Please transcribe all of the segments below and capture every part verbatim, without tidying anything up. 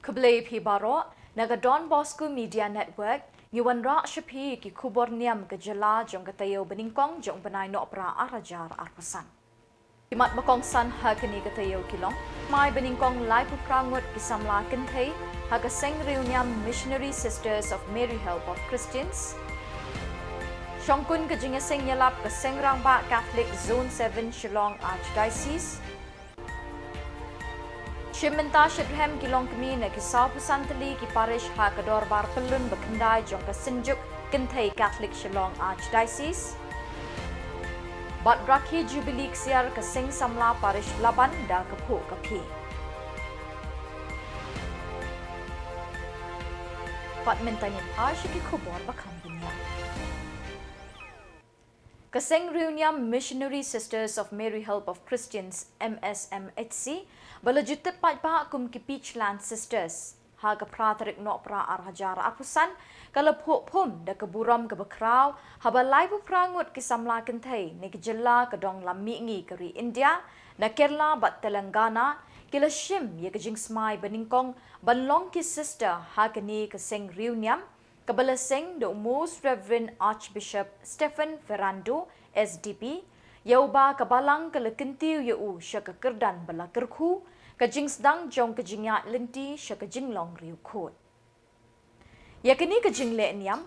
Khublei phi baroh, na ka Don Bosco Media Network, ngi wanrah sha phi ki khubor niam ka jylla jong ka taïew banyngkong jong u bnai Nohprah ar hajar arphew san. Ki mat ba kongsan ha kane ka taïew ki long: Smai banyngkong laiphew phra ngut ki samla kynthei ha ka seng riewniam Missionary Sisters of Mary Help of Christians. Shongkun ka jingïaseng ïalap ka Seng Rangbah Catholic Zone seven Shillong Archdiocese. Shim bynta shitrhem ki longkmie na ki sawphew san tylli ki parish ha ka dorbar pyllun ba khyndai jong ka Synjuk Kynthei Catholic Shillong Archdiocese. Bad rakhe Jubilee ksiar ka Seng Samla Parish Laban da ka phuh ka phi. Bad mynta ngin phai sha ki khubor ba kham bniah. Ka seng riewniam Missionary Sisters of Mary Help of Christians, M S M H C, ba la ju tip paidbah kum ki Peachland Sisters, ha ka phra tarik Nohprah ar hajar arphew san, ka la phuh phum da ka burom kaba khraw, haba laiphew phra ngut ki samla kynthei na ki jylla ka dong lam mihngi ka ri India, na Kerala bad Telangana, ki la shim ïa ka jingsmai banyngkong ban long ki sister ha kane ka seng riewniam, kaba la seng da u Most Reverend Archbishop Stephen Ferrando, S D P, ïa uba ka balang ka la kyntiew ïa u sha ka kyrdan ba la kyrkhu, ka jingsdang jong ka jingïaid lynti sha ka jinglong riewkhuid. Ïa kane ka jingleh niam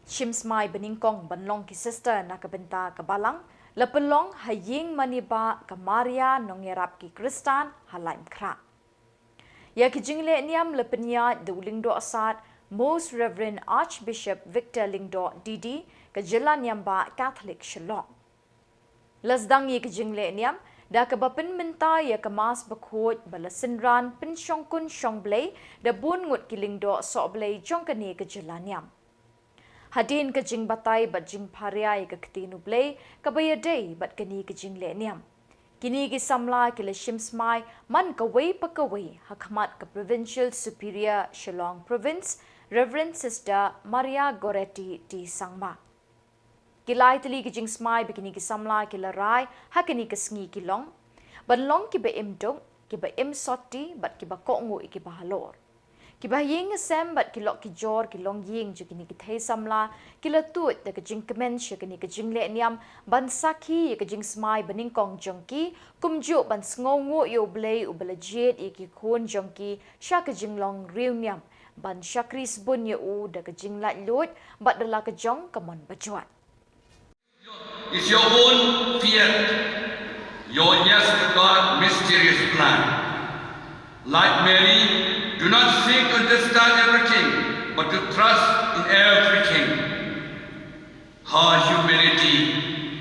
shim smai banyngkong ban long ki sister na ka bynta ka balang, la pynlong ha ïing mane bah ka Maria Nongïarap ki Khristan ha Laitumkhrah. Ïa ki jingleh niam la pynïaid da u Lyngdoh Sad, Most Reverend Archbishop Victor Lyngdoh D D, ka jylla niam bah Catholic Shillong. La sdang ïa ki jingleh niam da kaba pynmynta ïa ka Mass bakhuid ba la synran pynshongkun shongblei da bun ngut ki lyngdoh sohblei jong kane ka jylla niam. Hadien ka jingbatai bad jingpharia ïa ka ktien U Blei kaba ïadei bad kane ka jingleh niam, kine ki samla ki la shim smai man kawei pa kawei ha khmat ka Provincial Superior Shillong Province, Reverend Sister Maria Goretti T Sangma. Ki lai tylli ki jingsmai ba kine ki samla ki la rai ha kane ka sngi ki long: ban long kiba im duk, kiba im sotti bad kiba kohnguh ïa kiba halor. Kiba ha ïing ha sem bad ki lok ki jor ki longïing jong kine ki thei samla ki la tuid da ka jingkmen sha kane ka jingleh niam ban sakhi ïa ka jingsmai banyngkong jong ki, kumjuh ban sngewnguh ïa U Blei uba la jied ïa ki khun jong ki sha ka jinglong riewniam, ban shakri sbun ïa u da ka jinglaitluid bad da la ka jong ka mon bajot. Is your own fiat, your yes to God's mysterious plan. Like Mary, do not seek to understand everything, but to trust in everything. Her humility,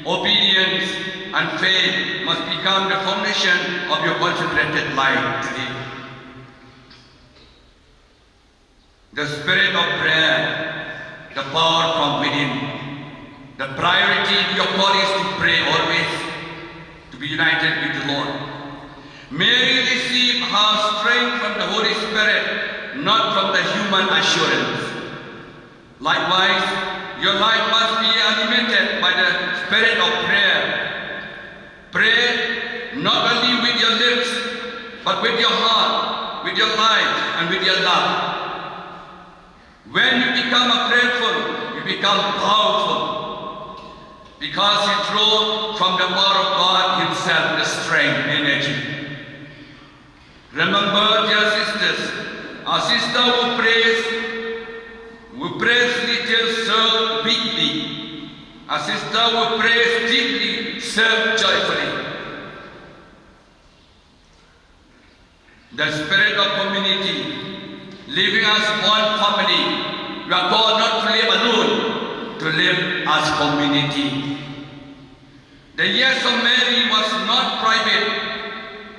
obedience, and faith must become the foundation of your consecrated life today. The spirit of prayer, the power from within. The priority in your call is to pray always, to be united with the Lord. Mary received her strength from the Holy Spirit, not from the human assurance. Likewise, your life must be animated by the spirit of prayer. Pray not only with your lips, but with your heart, with your life, and with your love. When you become a prayerful, you become powerful, because you draw from the power of God Himself the strength, energy. Remember, dear sisters, a sister who prays, who prays little serve weakly. A sister who prays deeply serve joyfully. The spirit of community, living as one family, we are called not to live alone, to live as community. The yes of Mary was not private.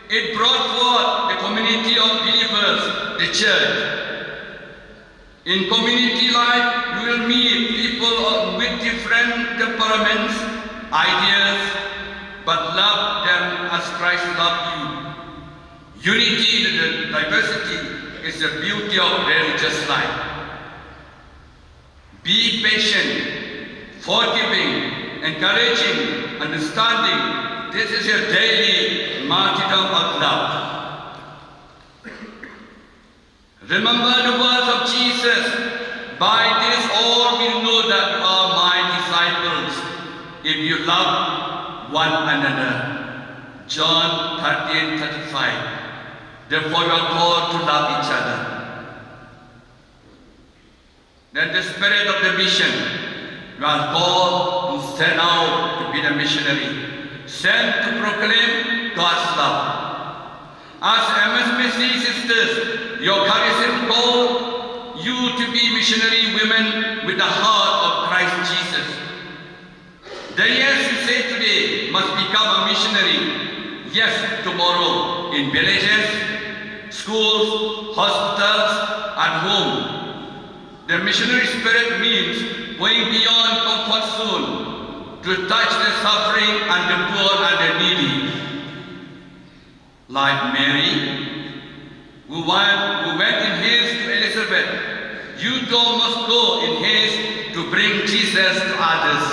It brought forth the community of believers, the church. In community life, you will meet people of, with different temperaments, ideas, but love them as Christ loved you. Unity in the diversity is the beauty of religious life. Be patient, forgiving, encouraging, understanding. This is your daily martyrdom of love. Remember the words of Jesus: "By this all will know that you are my disciples, if you love one another." John thirteen thirty-five. Therefore, you are called to love each other. Then the spirit of the mission. You are called and sent out to be the missionary, sent to proclaim God's love. As M S P C sisters, your charism call you to be missionary women with the heart of Christ Jesus. The yes you say today must become a missionary yes tomorrow, in villages, schools, hospitals, at home. The missionary spirit means going beyond comfort zone to touch the suffering and the poor and the needy. Like Mary, who went, who went in haste to Elizabeth, you too must go in haste to bring Jesus to others.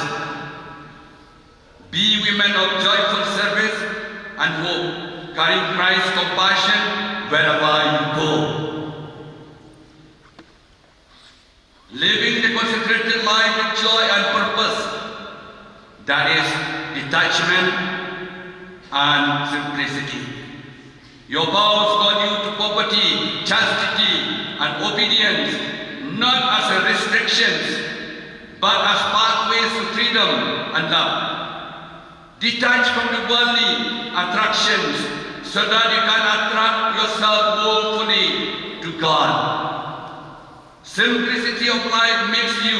Be women of joyful service and hope, carrying Christ's compassion wherever you go. Living the consecrated life with joy and purpose, that is, detachment and simplicity. Your vows call you to poverty, chastity, and obedience, not as a restrictions, but as pathways to freedom and love. Detach from the worldly attractions so that you can attract yourself more fully to God. Simplicity of life makes you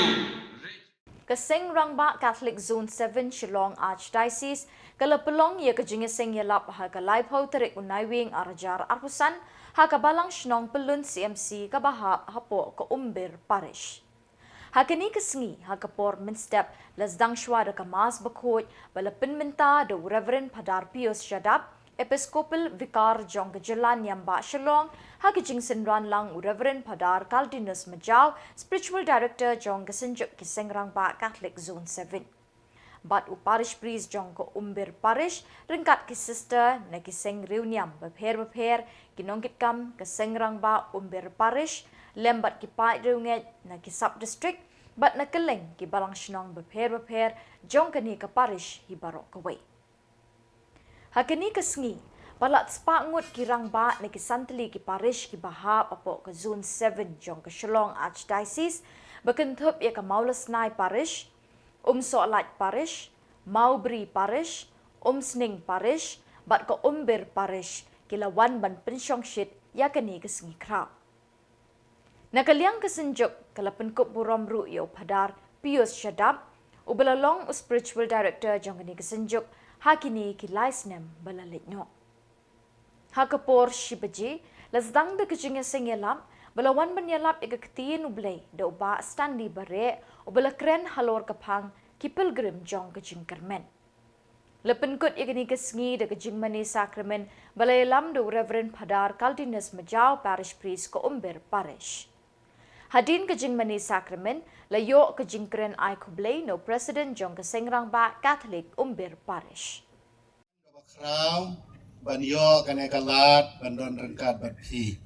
rich. Ka Seng Rangbah Catholic Zone seven Shillong Archdiocese ka la pynlong ïa ka jingïaseng ïalap ha ka laiphew tarik u Naiwieng arhajar arphew san ha ka Balang Shnong Pyllun C M C kaba hap hapoh ka Umbir Parish. Ha kane ka sngi, ha ka por mynstep, la sdang shwa da ka Mass bakhuid ba la pynmynta da u Reverend Phadar Pius Shadap, Episcopal Vicar jong ka Jylla Niam Bah Shillong, ha ka jingsynran lang u Reverend Phadar Caldinus Majaw, Spiritual Director jong ka Synjuk ki Seng Rangbah Catholic Zone seven. Bad u Parish Priest jong ka Umbir Parish, ryngkat ki sister na ki seng riewniam bapher bapher, ki nongkitkam ka Seng Rangbah Umbir Parish, lem bad ki paid riewngeit na ki sub-district, bad na kylleng ki balang shnong bapher bapher jong kane ka parish hi baroh kawei. Ha kane ka sngi, palat spah ngut ki rangbah na ki san tylli ki parish kiba hap hapoh ka Zone seven jong ka Shillong Archdiocese, ba kynthup ïa ka Mawlasnai Parish, Umsohlait Parish, Mawbri Parish, Umsning Parish, bad ka Umbir Parish, ki la wan ban pynshongshit ïa kane ka sngi khraw. Na ka liang ka Synjuk ka la pynkup burom ruh ïa u Phadar Pius Shadap, uba la long u Spiritual Director jong kane ka Synjuk ha kine ki lai snem ba la leit noh. Ha ka por shi baje, la sdang da ka jingïaseng ïalap, ba la wan ban ïalap ïa ka Ktien U Blei da u Bah Stanley Bareh, uba la kren halor ka phang ki pilgrim jong ka jingkyrmen. La pynkut ïa kane ka sngi da ka jingmane sakramen ba la ïalam da u Reverend Phadar Caldinus Majaw, Parish Priest ka Umbir Parish. Hadien ka jingmane sakramen, la ïoh ka jingkren ai khublei na u President jong ka Seng Rangbah Catholic Umbir Parish. Kaba khraw ban ïoh kane ka lad ban don ryngkat bad phi.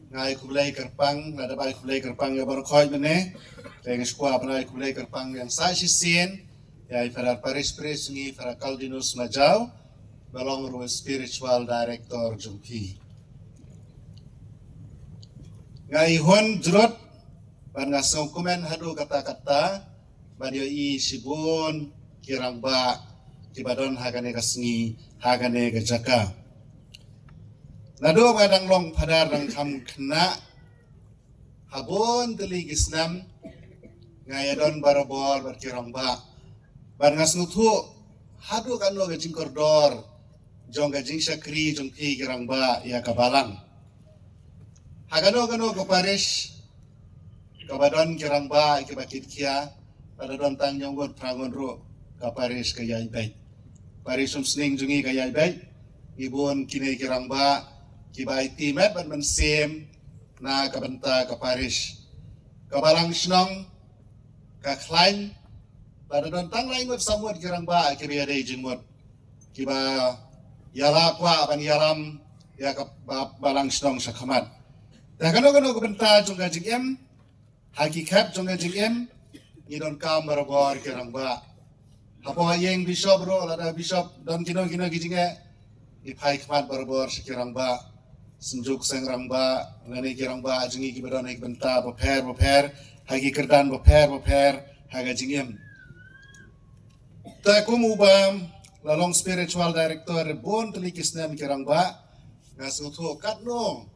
Nga ai khublei kyrpang, lada ba ai khublei kyrpang ïa baroh khoit mynne. Te nga sngewkwah ban ai khublei kyrpang ïa nga sa shisien ïa i Phadar Parish Priest ngi, Phadar Caldinus Majaw, ba long ruh spiritual director jong phi. Nga ai hun jrut ban nga sngewkmen haduh katta katta ban ïohi shibun ki rangbah kiba don ha kane ka sngi, ha kane ka jaka. Naduh ba dang long phadar dang kham khynnah, ha bun tylli ki snem nga ïadon barabor bad ki rangbah. Bad nga sngewthuh haduh katno ka jingkordor jong ka jingshakri jong phi ki rangbah ïa ka balang. Ha kano kano ka parish kaba don ki rangbah kiba kitkhia, lada don tang hynñiew ngut phra ngut ruh ka parish ka ïaid beit. Parish Umsning jong ngi ka ïaid beit. Ngi bun kine ki rangbah kiba aiti met bad mynsiem na ka bynta ka parish. Ka balang shnong ka khlaiñ, lada don tang lai ngut saw ngut ki rangbah kiba ïadei jingmut, kiba ïala kwah ban ïalam ïa ka ba-, balang shnong shakhmat. Te kano kano ka bynta jong ka jingim, ha ki khep jong ka jingim, ngi donkam barabor ki rangbah. Hapoh ïing bishop ruh, lada bishop don kino kino ki jingeh, ngi phai khmat barabor sha ki rangbah, synjuk seng rangbah, lane ki rangbah jong ngi kiba don ha ki bynta bapher bapher, ha ki kyrdan bapher bapher ha ka jingim. Te kum uba la long spiritual director bun tylli ki snem ki rangbah, nga sngewthuh katno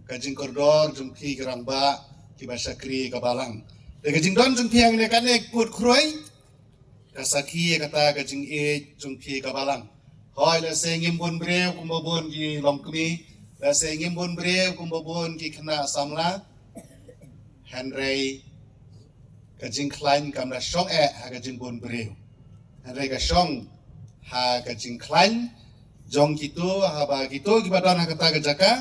ka jingkordor jong phi ki rangbah kiba shakri ka balang. Te ka jingdon jong phi hangne kane ka kut khroi ka sakhi ïa kata ka jingïeit jong phi ka balang. Hooid, lehse ngim bun briew kumba bun ki longkmie, lehse ngim bun briew kumba bun ki khynnah samla, hynrei ka jingkhlaiñ kam da shong eh ha ka jingbun briew, hynrei ka shong ha ka jingkhlaiñ jong kito, haba kito kiba don ha kata ka jaka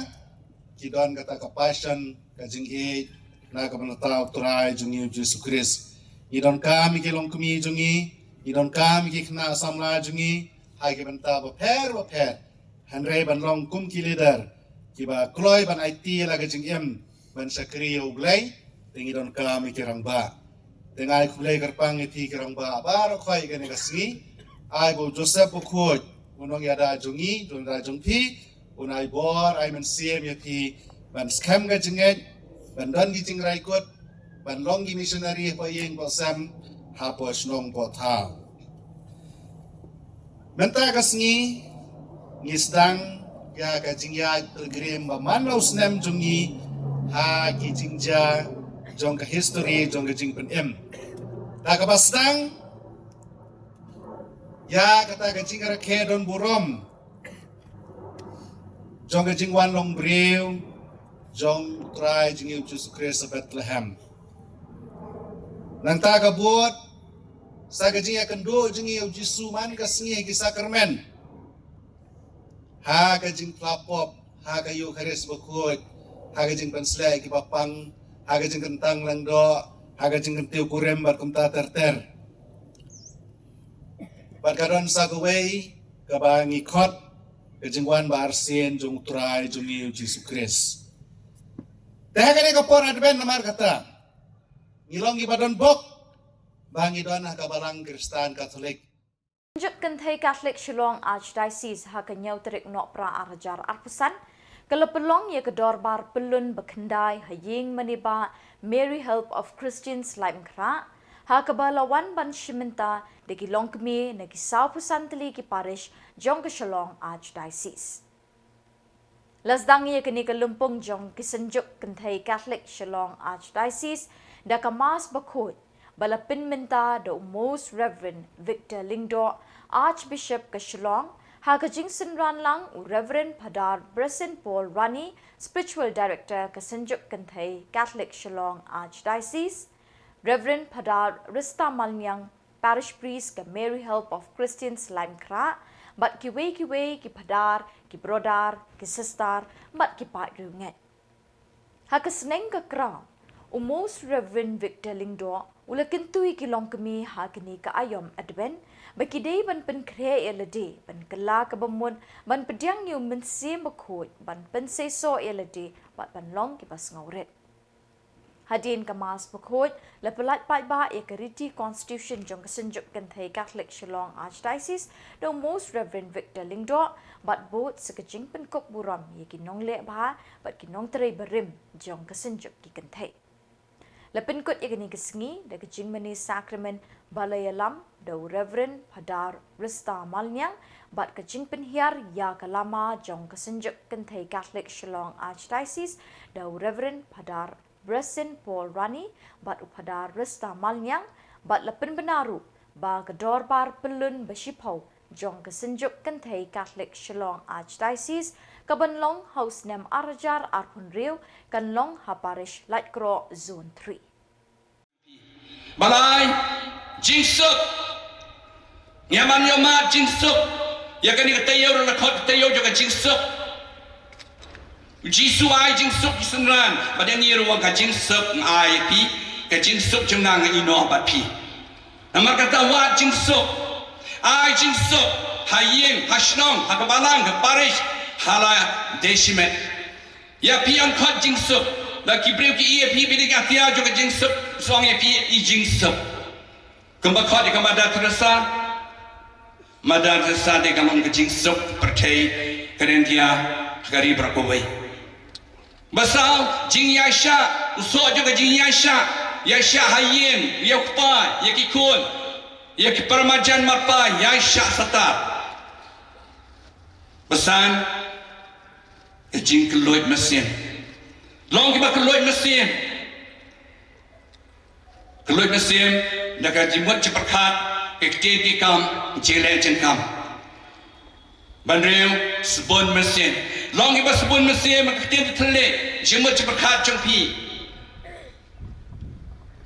ki don kata ka passion, ka jingïeit na ka bynta U Trai jong ngi U Jisu Khrist. Ngi donkam ïa ki longkmie jong ngi, ngi donkam ïa ki khynnah samla jong ngi ha ki bynta bapher bapher. Hynrei ban long kum ki leader kiba kloi ban aiti la ka jingim ban shakri ïa U Blei, te ngi donkam ïa ki rangbah. Te nga ai khublei kyrpang ïa phi ki rangbah baroh khoit kane ka sngi. Ai ba U Joseph Bakhuid, u nongïada jong ngi, u nongïada jong phi, un ai bor, ai mynsiem ïa phi ban skhem ka jingngeit, ban don ki jingrai kut, ban long ki missionary hapoh ïing hapoh sem, hapoh shnong hapoh thaw. Mynta ka sngi ngi sdang ïa ka jingïaid pilgrim ba man la u snem jong ngi ha ki jingjia jong ka history jong ka jingpynim. Da kaba sdang ïa kata ka jingrakhe don burom jong ka jingwan long briew jong U Trai jong ngi U Jisu Khrist ha Bethlehem. Nangta ka bud sa ka jingïakynduh jong ngi ïa U Jisu man ka sngi ha ki sakramen, ha ka jingphla pop, ha ka Eukharist Bakhuid, ha ka jingpynsleh ïa kiba pang, ha ka jingkyntang langdoh, ha ka jingkyntiew kurim bad kumta ter ter. Bad ka don sa kawei kaba ngi khot ka jingwan ba arsien jong U Trai jong ngi U Jisu Khrist. Te ha kane ka por Advent namar kata ngi long kiba don bok ba ngi don ha ka Balang Khristan Katholik. Synjuk Kynthei Catholic Shillong Archdiocese ha ka hynñiew tarik Nohprah ar hajar arphew san ka la pynlong ïa ka dorbar pyllun ba khyndai ha ïing mane bah Mary Help of Christians Laitumkhrah, ha kaba la wan ban shim bynta da ki longkmie na ki sawphew san tylli ki parish jong ka Shillong Archdiocese. La sdang ïa kane ka lympung jong ki Synjuk Kynthei Catholic Shillong Archdiocese da ka Mass Bakhuid ba la pynmynta da u Most Reverend Victor Lyngdoh, Archbishop ka Shillong, ha ka jingsynran lang u Reverend Phadar Brasin Paul Rani, Spiritual Director ka Synjuk Kynthei Catholic Shillong Archdiocese, Reverend Phadar Rista Malniang, Parish Priest ka Mary Help of Christians Laitumkhrah, bad kiwei kiwei ki phadar, ki brodar, ki sistar bad ki paid riewngeit. Ha ka sneng ka Kraw, u Most Reverend Victor Lyngdoh u la kyntu ïa ki longkmie ha kane ka aïom Advent ba ki dei ban pynkhreh ïa lade, ban kylla kaba mut, ban pdiang ïa u Mynsiem Bakhuid, ban pynseisoh ïa lade bad ban long kiba sngewrit. Hadien ka Mass Bakhuid la pyllait paidbah ïa ka riti Constitution jong ka Synjuk Kynthei Catholic Shillong Archdiocese da u Most Reverend Victor Lyngdoh bad bud sa ka jingpynkup burom ïa ki nongleh bha bad ki nongtrei barim jong ka Synjuk ki kynthei. La pynkut ïa kane ka sngi da ka jingmane sakramen ba la ïalam da u Reverend Phadar Rista Malniang bad ka jingpynhiar ïa ka lama jong ka Synjuk Kynthei Catholic Shillong Archdiocese da u Reverend Phadar Brasin Paul Rani bad u Phadar Rista Malniang bad la pynbna ruh ba ka dorbar pyllun ba shiphew jong ka Synjuk Kynthei Catholic Shillong Archdiocese ka ban long ha u snem ar hajar arphew hynriew kan long ha parish Laitkroh Zone three. Balai jingsuk. Ngi man ïa ma jingsuk. Ïa kane ka taïew ruh la khot ka taïew jong ka jingsuk. Jisu ai jingsuk, Jisu ong, bad ngi ruh ka jingsuk nga ai ïa phi, ka jingsuk jong nga nga ïehnoh bad phi. Namar kata wad jingsuk. Ai jingsuk ha ïing, ha shnong, ha ka balang, ha parish, ha la dei shimet. Ïa phi yn khot jingsuk. La ki briew ki ïa phi bad ki ïa jong ka jingsuk, song ïa phi i jingsuk. Kumba khot ïa ka Mother Teresa. Mother Teresa dei ka long ka jingsuk pyrthei ka India ha ka ri baroh kawei. Ba saw jingïaishah, u soh jong ka jingïaishah, ïaishah ha ïing, ïa u kpa, ïa ki khun, ïa ki para marjan marpa, ïaishah satar. Ba san ka jingkylluid mynsiem. Long kiba kylluid mynsiem. Kylluid mynsiem da ka jingmut jingpyrkhat, ka ktien ki kam, jingleh jingkam. Ba hynriew, sbun mynsiem. Long kiba sbun mynsiem, ka ktien ki thylliej, jingmut jingpyrkhat jong phi.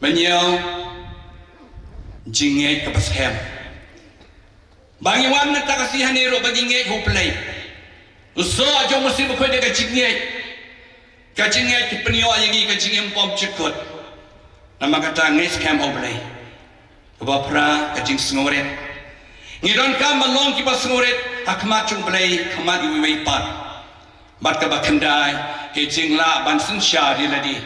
Ba hynñiew, jingngeit kaba skhem. Ba ngi wan mynta ka sngi hangne ruh ba ngi ngeit ha U Blei. U soh jong U Mynsiem Bakhuid da ka jingngeit. Ka jingngeit ka pynïoh ïa ngi ka jingim bymjukut. Namar kata ngeit skhem ha U Blei. Kaba phra ka jingsngewrit. Ngi donkam ban long kiba sngewrit ha khmat jong U Blei, khmat iwei iwei pat. Bad kaba khyndai, ka jinglah ban synshar ïa lade.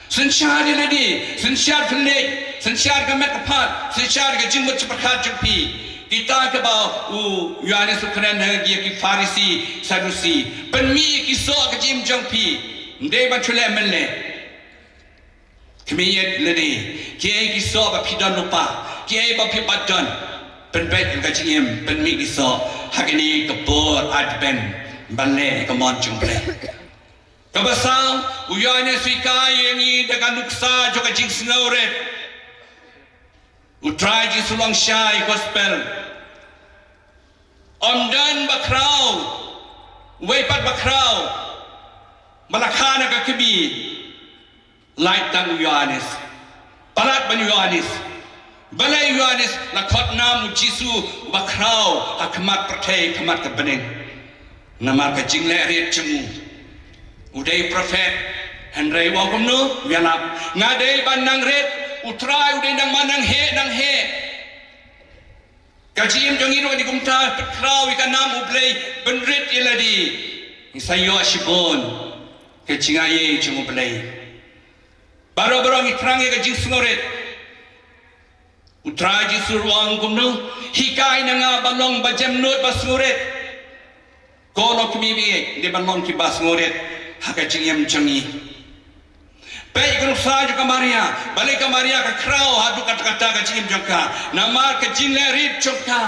Synshar ïa lade, synshar thylliej, synshar ka met ka phad, synshar ka jingmut jingpyrkhat jong phi. Kita kiba u Ïoannis u kren ha ïa ki Pharisi, Sadusi. Pynmih ïa ki soh ka jingim jong phi. Ym dei ban shu leh mynleh. Khmih ïa lade, kiei ki soh ba phi don lypa, kiei ba phi pat don. Pynbeit ïa ka jingim, pynmih ki soh, ha kane ka por Advent, ban leh ïa ka mon jong U Blei. Kaba saw, u Ïoannis u hikai ïa ngi da ka nuksa jong ka jingsngewrit. U Trai Jisu u ong shai Gospel. Ym don bakhraw, wei pat bakhraw, ba la kha na ka khmih. Lait tang u Ïoannis. Palat ban u Ïoannis. Balei u Ïoannis la khot nam u Jisu bakhraw ha khmat pyrthei, khmat ka bneng. Namar ka jingleh rit jong u. U dei prophet, hynrei u ong kumno, u ïalap. Nga dei ban nang rit, U Trai u dei nang ma nang heh, nang heh. Ka jingim jong ngi ruh ngi kumta, pynkhraw ïa ka nam U Blei, pynrit ïa lade. Ngi sa ïoh shibun ka jingaiei jong U Blei. Baroh baroh ngi thrang ïa ka jingsngewrit. U Trai Jisu u ong kumno, hikai na nga ban long ba jemnud ba sngewrit. Ko long khmih bad ïeit, dei ban long kiba sngewrit ha ka jingim jong ngi. Peit ka nuksa jong ka Maria, balei ka Maria ka khraw haduh katta katta ka jingim jong ka. Namar ka jingleh rit jong ka.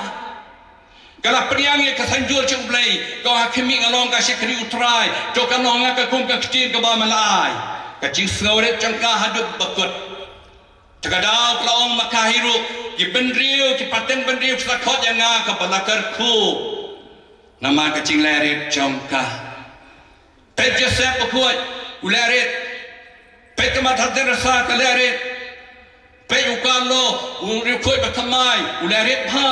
Ka la pdiang ïa ka sienjul jong U Blei, ka ong ha khmih nga long ka shakri U Trai, to kan ong ha nga kum ka ktien kaba me la ai. Ka jingsngewrit jong ka haduh ba kut. Te ka daw ka la ong ma ka hi ruh, ki bynriew, ki pateng bynriew ki sa khot ïa nga kaba la kyrkhu. Namar ka jingleh rit jong ka. Peit Joseph bakhuid, u leh rit. Peit ka Mother Teresa ka leh rit. Peit u Carlo, u riewkhuid bathymmai, u leh rit bha.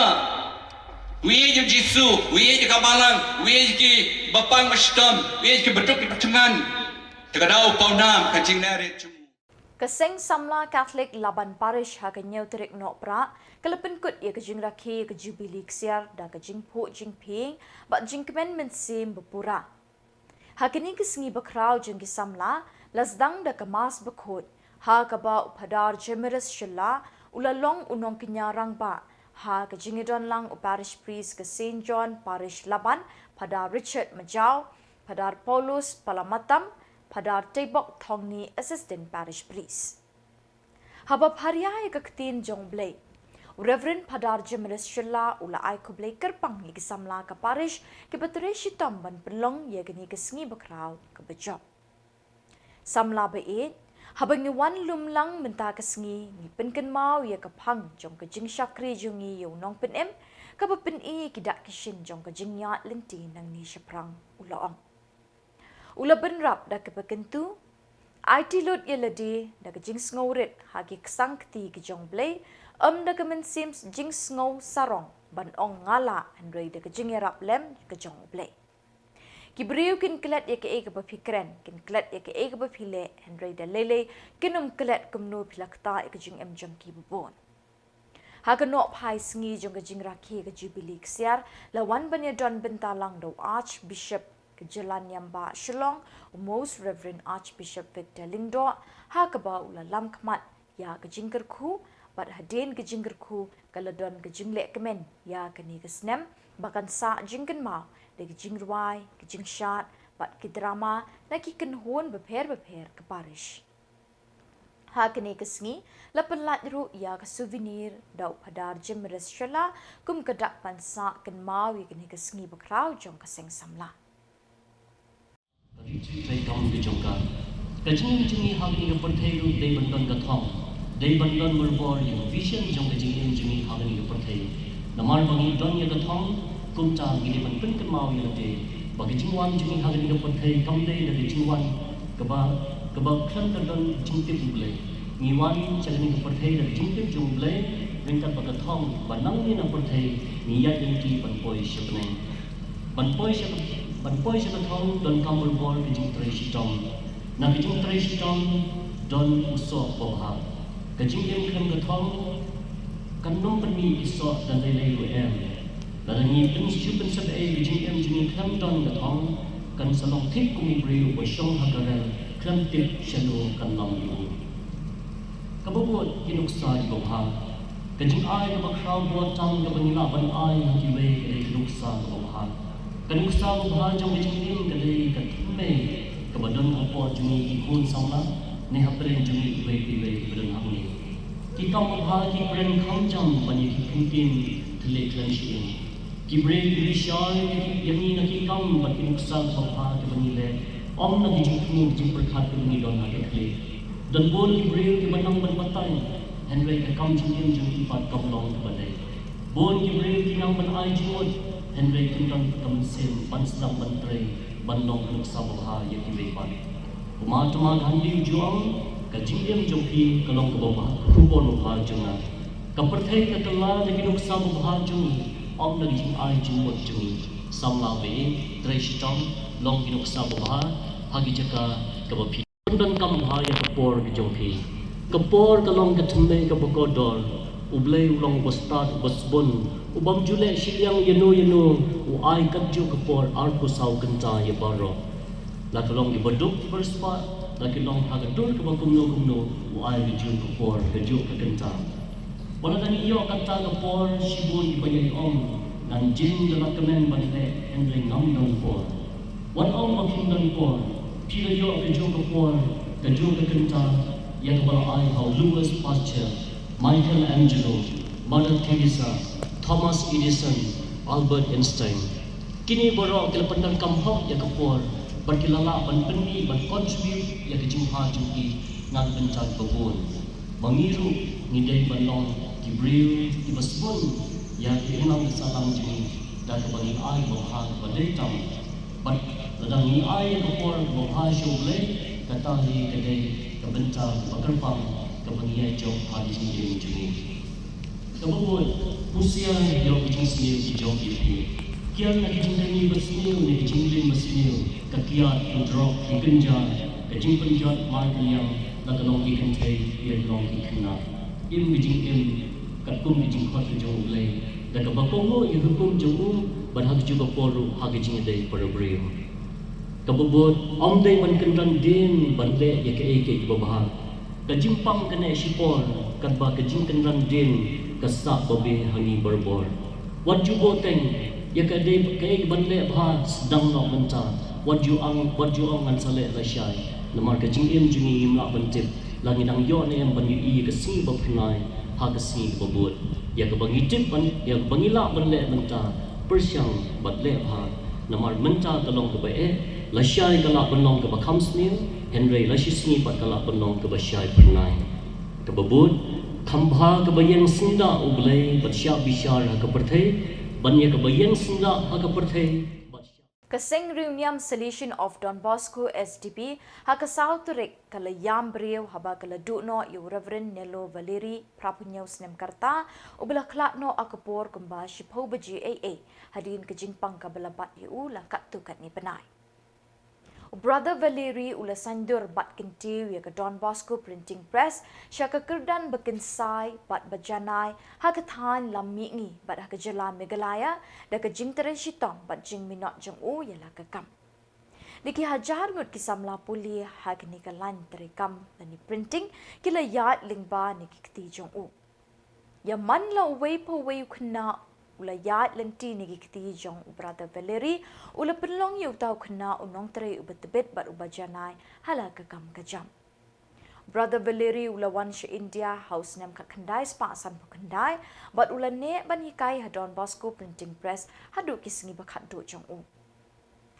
U ïeit ïa u Jisu, u ïeit ïa ka balang, u ïeit ïa ki bapang bashitom, u ïeit ïa ki baduk ki bathngan. Te ka daw u paw nam ka jingleh rit jong u. Ka Seng Samla Catholic Laban Parish ha ka hynñiew tarik Nohprah, ka la pynkut ïa ka jingrakhe ïa ka Jubili Ksiar da ka jingphuh jingphieng, bad jingkmen mynsiem bapura. Ha kane ka sngi bakhraw jong ki samla, la sdang da ka Mass bakhuid, ha kaba u Phadar Jemiris Shylla, u la long u nongkñia rangbah, ha ka jingïadon lang u Parish Priest ka Saint John Parish Laban, Phadar Richard Majaw, Phadar Paulus Palamatam, Phadar Teibok Thongni Assistant Parish Priest. Haba pharia ïa ka ktien jong U Blei, u Reverend Phadar Jemiris Shylla u la ai khublei kyrpang ïa ki samla ka parish kiba trei shitom ban pynlong ïa kane ka sngi bakhraw kaba jop. Samla ba ïeit, haba ngi wan lum lang mynta ka sngi ngi pynkynmaw ïa ka phang jong ka jingshakri jong ngi ïa u Nongpynim, kaba pyni ïa ki dak ki shin jong ka jingïaid lynti nangne shaphrang, u la ong. U la bynrap da kaba kyntu, aiti lut ïa lade da ka jingsngewrit ha ki ksang kti ki jong U Blei, ym da ka mynsiem jingsngew sarong ban ong nga lah, hynrei da ka jingïarap lem ka jong U Blei. Ki briew kin klet ïa kaei kaba phi kren, kin klet ïa kaei kaba phi leh, hynrei da lei lei kin ym klet kumno phi la ktah ïa ka jingim jong ki babun. Ha ka nohphai sngi jong ka jingrakhe ka Jubili Ksiar, la wan ban ïadon bynta lang da u Archbishop ka jylla niam bah Shillong, u Most Reverend Archbishop Victor Lyngdoh, ha kaba u la lam khmat ïa ka jingkyrkhu, bad hadien ka jingkyrkhu ka la don ka jingleh kmen ïa kane ka snem, ba kan sah jingkynmaw da ka jingrwai, ka jingshad, bad ki drama na ki kynhun bapher bapher ka parish. Ha kane ka sngi, la pynlait ruh ïa ka souvenir da u Phadar Jim Reshala, kum ka dak ban sah kynmaw ïa kane ka sngi bakhraw jong ka seng samla. Ka ri trei kam ka jong ka. Ka jingim jong ngi ha kane ka pyrthei ruh dei ban don ka thong. Dei ban don marbor ïa ka vision jong ka jingim jong ngi ha kane ka pyrthei. Namar ba ngi don ïa ka thong, kumta ngi dei ban pynkynmaw ïa lade ba ka jingwan jong ngi ha kane ka pyrthei kam dei da ka jingwan kaba, kaba khlem da don jingtip U Blei. Ngi wan sha kane ka pyrthei da ka jingtip jong U Blei, ryngkat bad ka thong ba nangne na pyrthei ngi ïaid lynti ban poi sha bneng. Ban poi sha, ban poi sha ka thong donkam marbor ka jingtrei shitom. Na ka jingtrei shitom don u soh babha. Ka jingim khlem ka thong kan ym pynmih i soh da lei lei ruh em. Lada ngi pynshu pynsep ei ka jingim jong ngi khlem don ka thong, kan sa long thik kum u briew uba shong ha ka rel khlem tip shano kan lam ïa u. Kaba bud ki nuksa kiba bha. Ka jingai kaba khraw bha tam kaba ngi lah ban ai ha kiwei ka dei ka nuksa kaba bha. Ka nuksa babha jong ka jingim ka dei ka thymmei kaba don ha pdeng jong ngi ki khun samla, ne hapdeng jong ngi kiwei kiwei kiba don hangne. Ki kam babha ki kren kham jam ban ïa ki ktien thylliej khlem shyieng. Ki briew ki lishai ïa ngi na ki kam bad ki nuksa babha kiba ngi leh, ym na ki jingthmu ki jingpyrkhat kiba ngi don ha ka khlieh. Don bun ki briew kiba nang ban batai, hynrei ka kam jingim jong ki pat kam long kaba dei. Bun ki briew ki nang ban ai jingmut, hynrei kim don ka mynsiem ban sdang ban trei ban long ka nuksa babha ïa kiwei pat. Kumta ma ka hynriew jong ka jingim jong phi ka long kaba bha, ka khubor babha jong nga. Ka pyrthei ka kylla da ki nuksa babha jong ngi, ym da ki jingai jingmut jong ngi. Samla bad trei shitom, long ki nuksa babha ha ki jaka kaba phi. Pyndonkam bha ïa ka por ka jong phi. Ka por ka long ka thymmei kaba kordor. U Blei u long uba stad uba sbun, u bym ju leh shiliang ïano ïano, u ai katjuh ka por arphew saw kynta ïa baroh. La ki long kiba duk kiba riewspah, la ki long ha ka dur kaba kumno kumno, u ai kajuh ka por kajuh ka kynta. Wat la dang ïoh kata ka por, shibun kiba ïai ong, ngan jin da la kmen ban leh, hynrei ngam don por. Wat ong ba phim don por, phi la ïoh kajuh ka por kajuh ka kynta ïa kaba la ai ha u Louis Pasteur, Michelangelo, Mother Teresa, Thomas Edison, Albert Einstein. Kine baroh ki la pyndonkam hok ïa ka por bad ki la lah ban pynmih ban contribute ïa ka jingbha jong ki na ka bynta kiba bun. Ma ngi ruh ngi dei ban long ki briew kiba sbun ïa ka imlang ka sahlang jong ngi da kaba ngi ai babha kaba dei tam. Bad lada ngi ai ïa ka por babha sha U Blei, kata hi ka dei ka bynta kaba kyrpang kaba ngi ïai jop ha ka jingim jong ngi. Kaba bud, husiar ïa ki jingsniew ki jong ki phi. Kiar na ki jingkyrmen basniew ne ki jingkyrmen basniew, ka kiad, ka drok, ki kynja, ka jingpynjot markylliang, la ka long ki kynthei, ïa ka long ki khynnah. Im ka jingim katkum ka jingkhot ka jong U Blei, da kaba kohnguh ïa ka hukum jong u, bad ha kajuh ka por ruh ha ka jingïadei para briew. Kaba bud, ym dei ban kynran dien ban leh ïa kaei kaei kaba bha. Ka jingpang ka neh shipor, katba ka jingkynran dien ka sah babe ha ngi barabor. Wat ju bteng ïa ka dei kaei kaban leh bha, sdang noh mynta. Wat ju ong, wat ju ong ngan sa leh lashai. Namar ka jingim jong ngi ngim lah ban tip la ngi dang ïoh ne em ban ïohi ïa ka sngi ba phyrnai ha ka sngi kaba bud. Ïa kaba ngi tip ban, ïa kaba ngi lah ban leh mynta, pyrshang bad leh bha. Namar mynta ka long kaba eh, lashai ka lah ban long kaba kham sniew, hynrei lashisngi pat ka lah ban long kaba shai phyrnai. Kaba bud, kham bha kaba ïeng syndah U Blei bad shah bishar ha ka pyrthei, ban ïa kaba ïeng syndah ha ka pyrthei bad shah Ka Seng Riewniam Salesian of Don Bosco, S D B, ha ka saw tarik ka la ïam briew haba ka la duh noh ïa u Reverend Nello Valeri, phra phew hynñiew snem ka rta, uba la khlad noh ha ka por kumba shiphew baje eiei, hadien ka jingpang kaba la bat ïa u la katto katne bnai. U Brother Valeri u la saiñdur bad kyntiew ïa ka Don Bosco Printing Press sha ka kyrdan ba kynsai bad ba janai ha ka thaiñ Lam Mihngi bad ha ka jylla Meghalaya, da ka jingtrei shitom bad jingminot jong u ïa la ka kam. Niki hajar ngut ki samla pule ha kane ka lain treikam lane printing ki la ïaid lyngba na ki kti jong u. Ïa man la uwei pa uwei u khynnah u la ïaid lynti na ki kti jong u Brother Valery, u la pynlong ïa uta u khynnah u nongtrei uba tbit bad uba janai ha la ka kam ka jam. Brother Valery u la wan sha India ha u snem khatkhyndai spah sanphew khyndai bad u la neh ban hikai ha Don Bosco Printing Press haduh ki sngi ba khatduh jong u.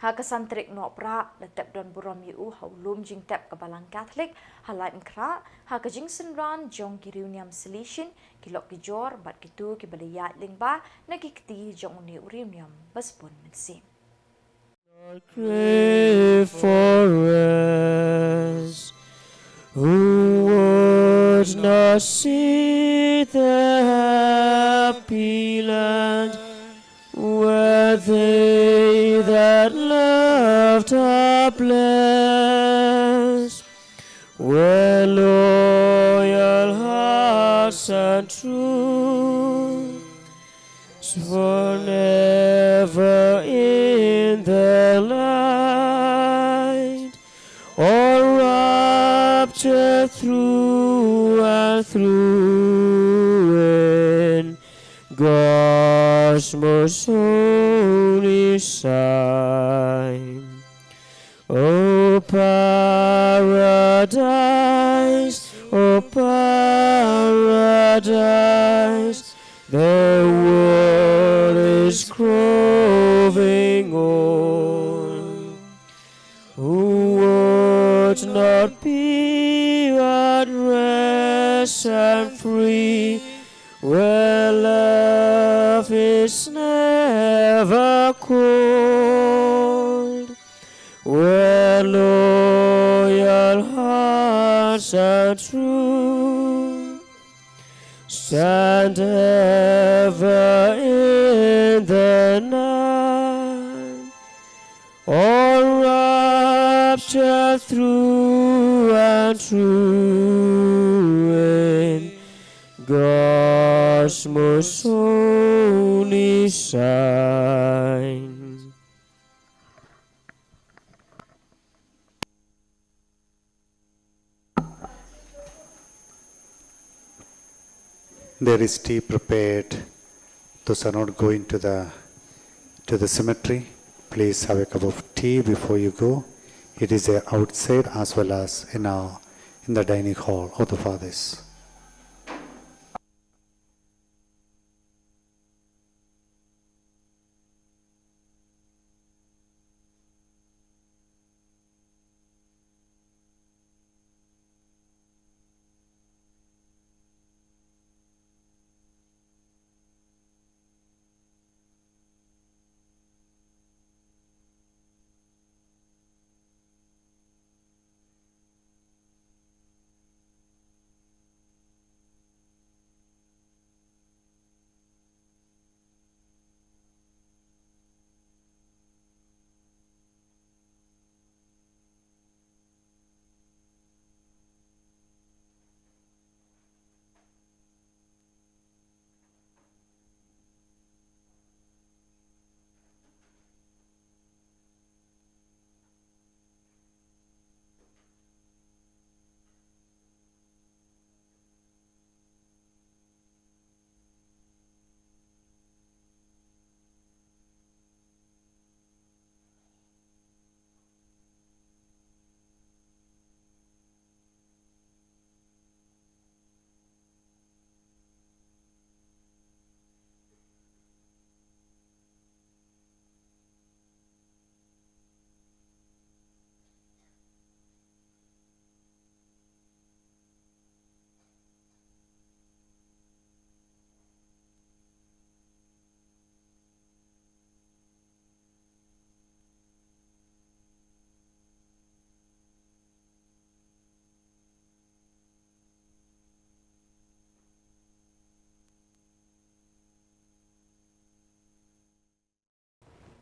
Ha ka san tarik Nohprah la tep don burom ïa u ha u lum jingtep ka Balang Katholik ha Laitumkhrah ha ka jingsynran jong ki riewniam Salesian, ki lok ki jor bad kito kiba la ïaid lyngba na ki kti jong une u riewniam ba sbun mynsiem. Not crave for rest, who would not see the happy land where they that loved are blessed, where loyal hearts and true forever in the light, all raptured through and through in God's most holy sign. O paradise, O paradise, the world is growing old. Who would not be at rest and free, where love is never cold, where loyal hearts are true, stand ever in the night, all rapture through and through in God's most holy sign. There is tea prepared. Those are not going to the, to the cemetery, please have a cup of tea before you go. It is there outside as well as in our, in the dining hall of the fathers.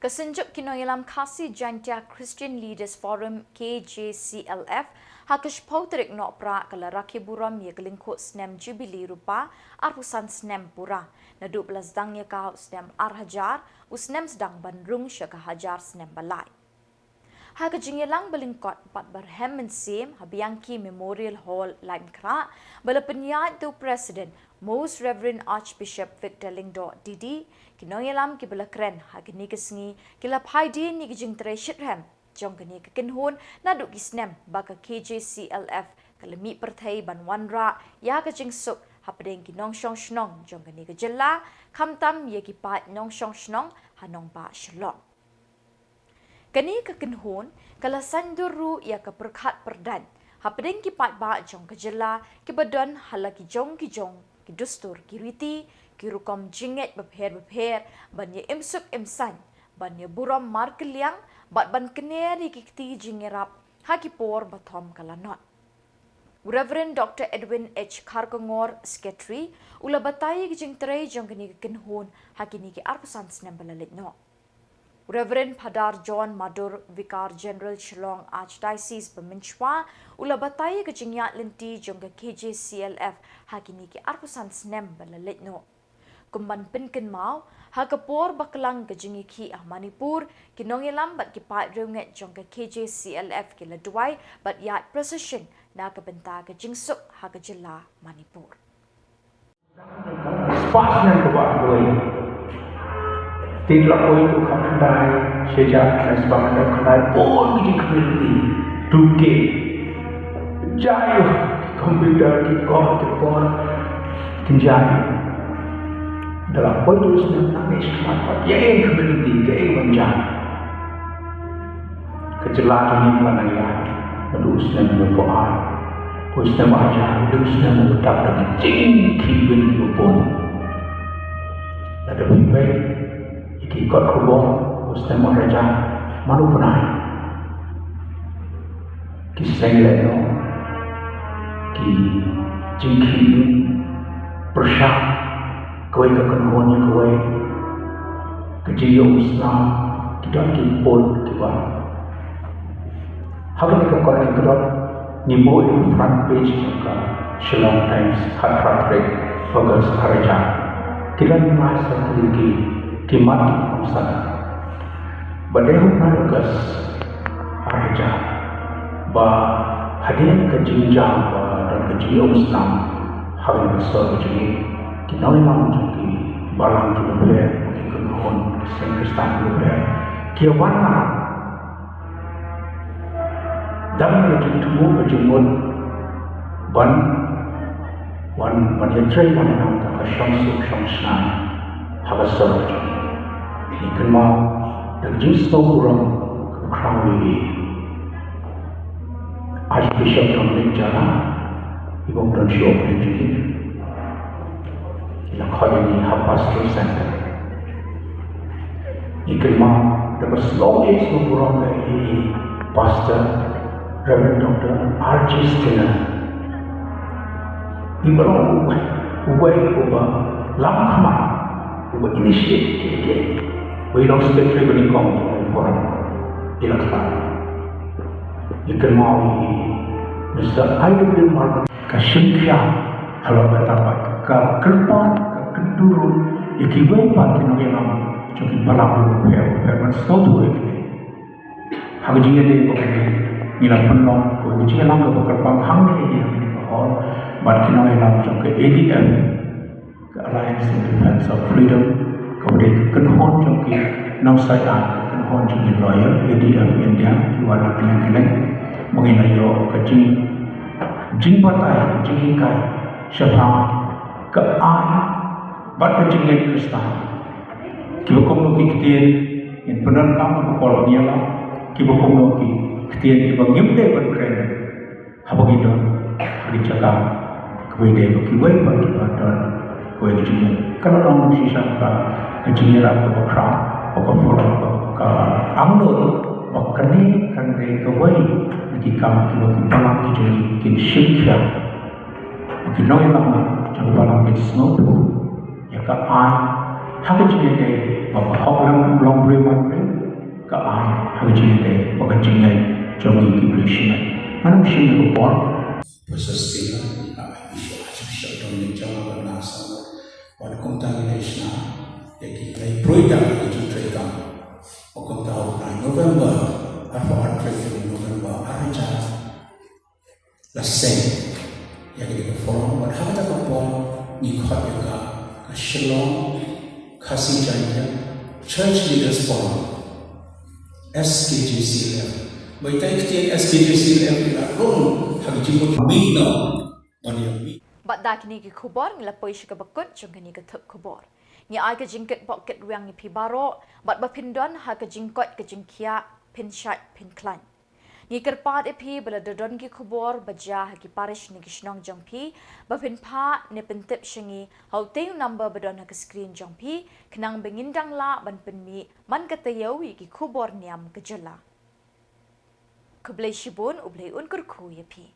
Ka Synjuk ki Nongïalam Khasi Jaintia Christian Leaders Forum, K J C L F, ha ka shiphew tarik Nohprah ka la rakhe burom ïa ka lyngkhuh snem Jubilee Rupa arphew san snem pura, naduh ba la sdang ïa ka ha u snem ar hajar, u snem sdang ban rung sha ka hajar snem ba lai. Ha ka jingïalang ba lyngkot bad barhem mynsiem ha Bianchi Memorial Hall, Laitumkhrah, ba la pynïaid da u President Most Reverend Archbishop Victor Lyngdoh D D, ki nongïalam kiba la kren ha kane ka sngi ki la phai dien ïa ka jingtrei shitrhem jong kane ka kynhun naduh ki snem ba ka K J C L F ka la mih pyrthei ban wanrah ïa ka jingsuk hapdeng ki nongshong shnong jong kane ka jylla, khamtam ïa ki paid nongshong shnong ha nongbah Shillong. Kane ka kynhun ka la saiñdur ruh ïa ka pyrkhat pyrdaiñ hapdeng ki paidbah jong ka jylla kiba don ha la ki jong ki jong ki dustur, ki riti, ki rukom jingngeit bapher bapher, ban ïa imsuk imsaiñ, ban ïa burom markylliang bad ban kner ïa ki kti jingïarap ha ki por ba thom ka lanot. U Reverend Doctor Edwin H Kharkongor, Secretary, u la batai ïa ka jingtrei jong kane ka kynhun ha kine ki arphew san snem ba la leit noh. U Reverend Phadar John Madur, Vicar General Shillong Archdiocese ba mynshwa, u la batai ïa ka jingïaid lynti jong ka K J C L F ha kine ki arphew san snem ba la leit noh. Kum ban pynkynmaw, ha ka por ba klang ka jingïakhih ha Manipur, ki nongïalam bad ki paid riewngeit jong ka K J C L F ki la duwai bad ïaid procession na ka bynta ka jingsuk ha ka jylla Manipur. Spah snem kaba hynriew. Te la poi tu ka khyndai, sha jar khyndai spah khyndai khyndai, bun ki jingkhmih lynti, tu ke. Jai, ki computer, ki kor, ki por, ki jai. Da la poi tu snem nangne shakhmat pat, ïa ïa khmih lynti, kaei ban jai. Ka jylla jong ngi ka la nang ïaid naduh u snem hynñiewphew ar, u snem arhajar, u snem uba dap da ki jingkhih beiñ kiba bun. Lada phi peit ïa ki kot khubor, u snem arhajar, mano u bnai? Ki seng lehnoh, ki jingkhih beiñ, pyrshah, kawei ka kynhun ïa kawei, ka jingïohsnam, ki don ki pud kiba. Ha kane ka kyrdan ngi buh ïa ka front page jong ka Shillong Times ha ka tarik August arhajar. Ki don lai san tylli ki, ki mat ki kongsan. Ba dei ha u bnai August arhajar, ba hadien ka jingjia ba don ka jingïohsnam ha kane ka sor ka jong ngi, ki nongïalam jong ki balang kiba bapher, ki kynhun, ki seng Khristan kiba bapher, ki wan na dang ka jingthmu ka jingmut ban wan ban ïatrei lang na ka shong suk shong shngaiñ ha ka sor. Ngi kynmaw da ka jingsngew burom kaba khraw ïa i Archbishop Dominic Jala, i bym don shuh phi jong i. I la khot ïa ngi ha Pastoral Center. Ngi kynmaw da ka sngew ïeit sngew burom ïa i Pastor Reverend Doctor R J Skinner. Iba long uwei, uwei uba lam khmat, uba initiate kiei kiei. Uba i long secretary ba nyngkong jong ka forum. I la khlad. Ngi kynmaw ïa i Mister I W Marvin. Ka shim khia halor kata pat ka kyrpad, ka kyntu ruh ïa kiwei pat ki nongïalam jong ki balang kiba pher bapher ban sngewthuh ïa kine. Ha ka jingïadei bad kane ngi la pynlong ka jingïalang kaba kyrpang hangne ïa kane ka hall bad ki nongïalam jong ka A D F, ka Alliance in Defense of Freedom, kaba dei ka kynhun jong ki nongsaiñ aiñ, ka kynhun jong ki lawyer, A D F India, ki wan na kylleng kylleng, ba ngin ïoh ka jing, jingbatai, ka jinghikai shaphang ka aiñ bad ka jingngeit Khristan. Kiba kumno ki ktien ngin pyndonkam ha ka por ban ïalam, kiba kumno ki ktien kiba ngim dei ban kren haba ngi don ha ki jaka kiba dei ba kiwei pat kiba don kiwei ki jingngeit. Ka la long shisha ka, ka jingïarap kaba khraw, ka forum, ka angnud ba kane kan dei kawei na ki kam kiba ki balang ki jong ngi kin shim khia. Ki nongïalam jong ka balang kin sngewthuh ïa ka aiñ ha ka jingïadei ba ka hok lem long briew man briew, ka aiñ ha ka jingïadei ba ka jingngeit jong ngi ki briew shimet. Ngan ym shim ïa ka por. Pastor Stella, Archbishop, Archbishop Dominic Jala bad na samla. Bad kumta ngi la shna ïa ki, la pyrshah ïa ki jingtrei kam. Bad kumta ha u bnai November Arphew ar tarik u November, ar hajar la seng ïa kane ka forum, bad ha kata ka por ngi khot ïa ka, ka Shillong Khasi Jaintia Church Leaders Forum, S K J C L F. Ba ita i ktien S K J C L F i la rung ha ka jingmut mino ban ïa mi. Bad da kine ki khubor ngi la poi sha kaba kut jong kane ka thup khubor. Ngi ai ka jingkitbok kitrwiang ïa phi baroh, bad ba phin don ha ka jingkoit ka jingkhiah, phin shait phin khlaiñ. Ngi kyrpad ïa phi ba lada don ki khubor ba jia ha ki parish ne ki shnong jong phi, ba phin phah ne pyntip sha ngi ha utei u number ba don ha ka screen jong phi, khnang ba ngin dang lah ban pynmih man ka taïew ïa ki khubor niam ka jylla. Khublei shibun, U Blei un kyrkhu ïa phi.